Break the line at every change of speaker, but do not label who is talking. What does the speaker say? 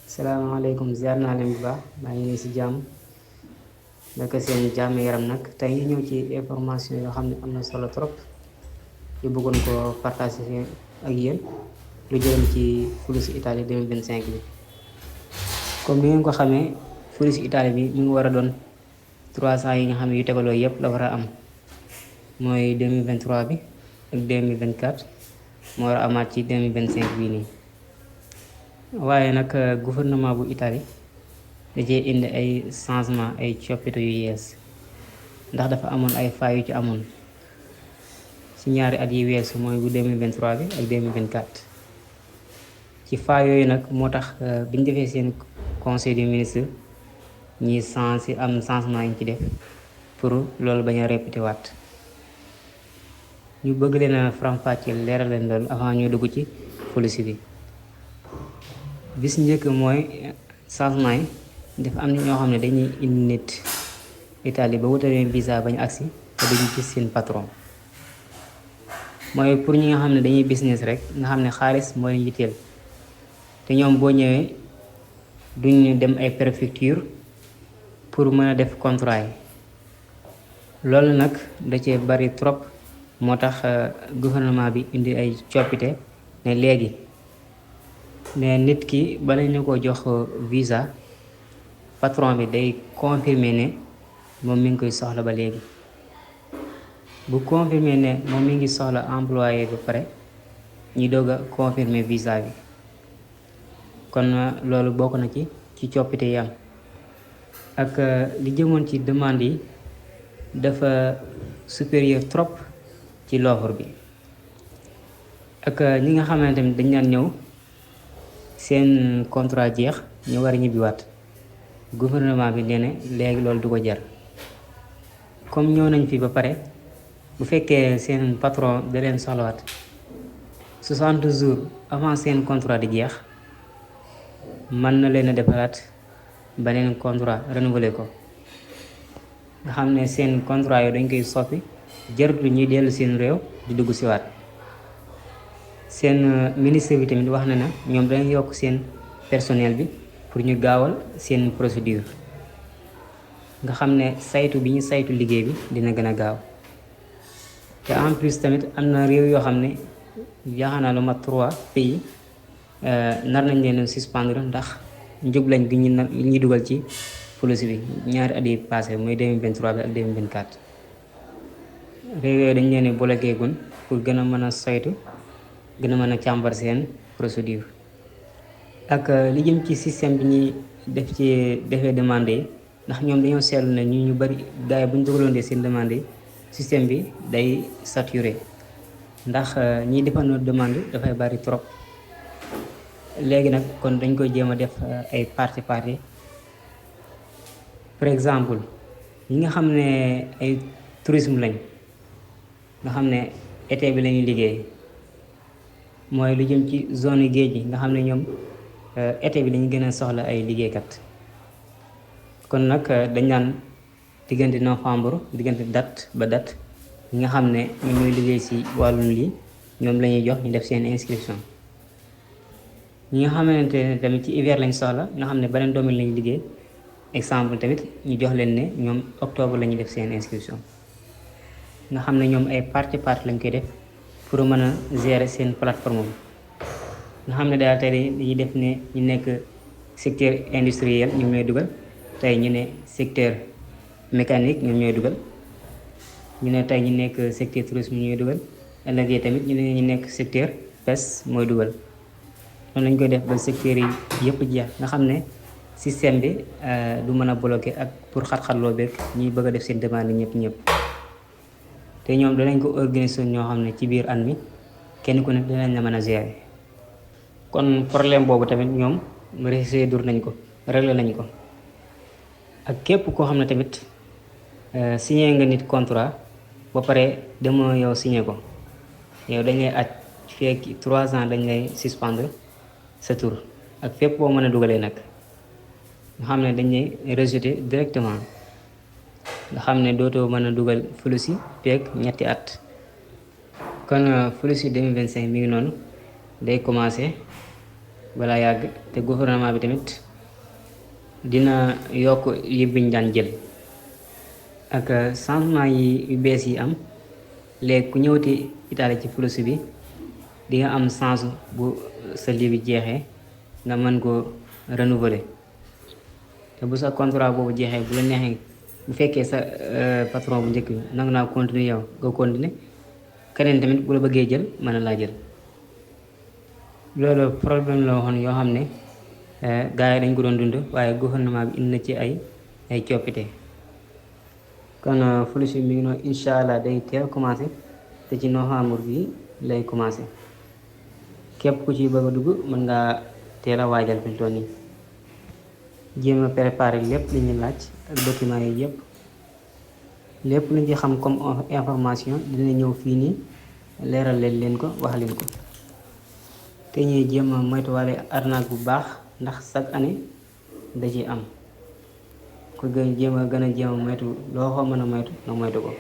salaamaaleykum ziar naa leen bu baax maa ngi nii si jàmm naka seen jàmm yaram nag tey ñu ñëw ci information yoo xam ne am na solo trop yu bëggoon ko partager ak yéen lu jëm ci Fluxy Italie 2025 bi comme ni ngeen ko xamee Fluxy Italie bi mu ngi war a doon 300 yi nga xam ne yu tegaloo yépp la war a am mooy 2023 bi ak 2024 moo war a amaat ci 2025 bii nii. waaye nag gouvernement bu Italie da cee indi ay changement ay coppite yu yees ndax dafa amoon ay failles yu ci amoon ci ñaari at yi weesu mooy bu 2023 bi ak 2024 ci failles yooyu nag moo tax bi ñu defee seen conseil des ministres ñi am changement yi ñu ci def pour loolu bañ a répété waat ñu bëgg leen a faram-fàcceel leeral leen loolu avant ñoo dugg ci Fluxy bi. bis njëkk mooy changement yi dafa am ñoo xam ne dañuy indi nit Italie ba wutaleen visa bañ agsi te duñu gis seen patron mooy pour ñi nga xam ne dañuy business rek nga xam ne xaalis moo leen yitteel te ñoom boo ñëwee duñu dem ay préfecture pour mën a def contrat yi loolu nag da cee bari trop moo tax gouvernement bi indi ay coppite ne léegi ne nit ki bala ñu ko jox visa patron bi day confirmer ne moom mi ngi koy soxla ba léegi bu confirmer ne moom mi ngi soxla employé ba pare ñi doog a confirmer visa bi kon loolu bokk na ci coppite yi am ak li jëmoon ci demande yi dafa supérieur trop ci l'offre bi ak ñi nga xamante ni dañ daan ñëw seen contrat jeex ñu war a ñibbiwaat gouvernement bi nee na léegi loolu du ko jar comme ñëw nañ fi ba pare bu fekkee seen patron da leen soxlawaat 60 jours avant seen contrat di jeex mën na leen a defaraat beneen contrat renouveler ko nga xam ne seen contrat yooyu dañ koy soppi jarut ñuy dellu seen réew di dugg si waat seen ministre bi tamit wax na ne ñoom dañ yokk seen personnel bi pour ñu gaawal seen procédure nga xam ne saytu bi ñu saytu liggéey bi dina gën a gaaw te en plus tamit am na réew yoo xam ne yaakaar naa lu mat 3 pays nar nañ leen suspendre ndax njublañ gi ñuy dugal ci Fluxy bi ñaari at yi passé mooy 2023 bi ak 2024 réew yooyu dañ leen bloqué gun pour gën a mën a saytu gën a mën a càmbar seen procédure ak li jëm ci système bi ñuy def ci defee demande yi ndax ñoom dañoo seetlu ne ñu bari gars yi bu ñu dugaloon seen demande yi système bi day saturé ndax ñiy defandoo demande dafay bari trop léegi nag kon dañ koy jéem a def ay parti par exemple ñi nga xam ne ay tourisme lañ nga xam ne été bi lañuy liggéey mooy lu jëm ci zone géej gi nga xam ne ñoom été bi dañu gën a soxla ay liggéeykat kon nag dañ naan diggante novembre diggante date ba date ñi nga xam ne ñoom ñooy liggéey ci wàllum lii ñoom la ñuy jox ñu def seen inscription ñi nga xamante ne tamit ci hiver lañ soxla nga xam ne beneen domaine lañu liggéey exemple tamit ñu jox leen ne ñoom octobre la ñuy def seen inscription nga xam ne ñoom ay parti lañ koy def pour mën a gérer seen plateforme bi nga xam ne daal tey dañuy def ne ñu nekk secteur industriel ñoom ñooy dugal tey ñu ne secteur mécanique ñoom ñooy dugal ñu ne tey ñu nekk secteur tourisme ñooy dugal ëllëg tamit ñu ne ñu nekk secteur pêche mooy dugal noonu lañ koy def ba secteur yi yëpp jeex nga xam ne système bi du mën a bloqué ak pour xat-xatloo beeg ñuy bëgg a def seen demande ñëpp te ñoom danañ ko organiser ñoo xam ne ci biir at mi kenn ku nekk danañ la mën a gérer kon problème boobu tamit ñoom résoudre nañ ko réglé nañ ko ak képp koo xam ne tamit signé nga nit contrat ba pare demoo yow signé ko yow dañ lay aj fekk 3 ans dañ lay suspendre sa tur ak fépp boo mën a dugalee nag nga xam ne dañ lay rejeté directement nga xam ne dootoo mën a dugal Fluxy fekk ñetti at kon Fluxy 2025 mi ngi noonu day commencé balaa yàgg, te gouvernement bi tamit dina yokk yi biñ daan jël ak changement yi yu bees yi am. léegi ku ñëwati Italie ci flux bi di nga am chance bu sa lii bi jeexee nga mën ko renouveler, te bu sa contrat boobu jeexee bu la neexee bu fekkee sa patron bu njëkk bi nangu naa continuer yow nga continuer, keneen tamit bu la bëggee jël mën na laa jël. loolu problème la waxoon yoo xam ne gars yi dañ ko doon dund, waaye gouvernement bi indi na ci ay coppite. kon flux bi mi ngi noonu, incha allah day teel commencé te ci novembre bi lay commencé. képp ku ci bëgg a dugg mën ngaa teel a waajal fi mu toll nii, jéem a préparer lépp li ñu laaj ak documents yi yëpp. lépp lu ñu ci xam comme information dina ñëw fii nii leeral leen ko wax leen ko. te ñuy jéem a moytuwaale arnaque bu baax ndax chaque année da ciy am. ku gën a jéem a moytu loo ko mën a moytu nga moytu ko.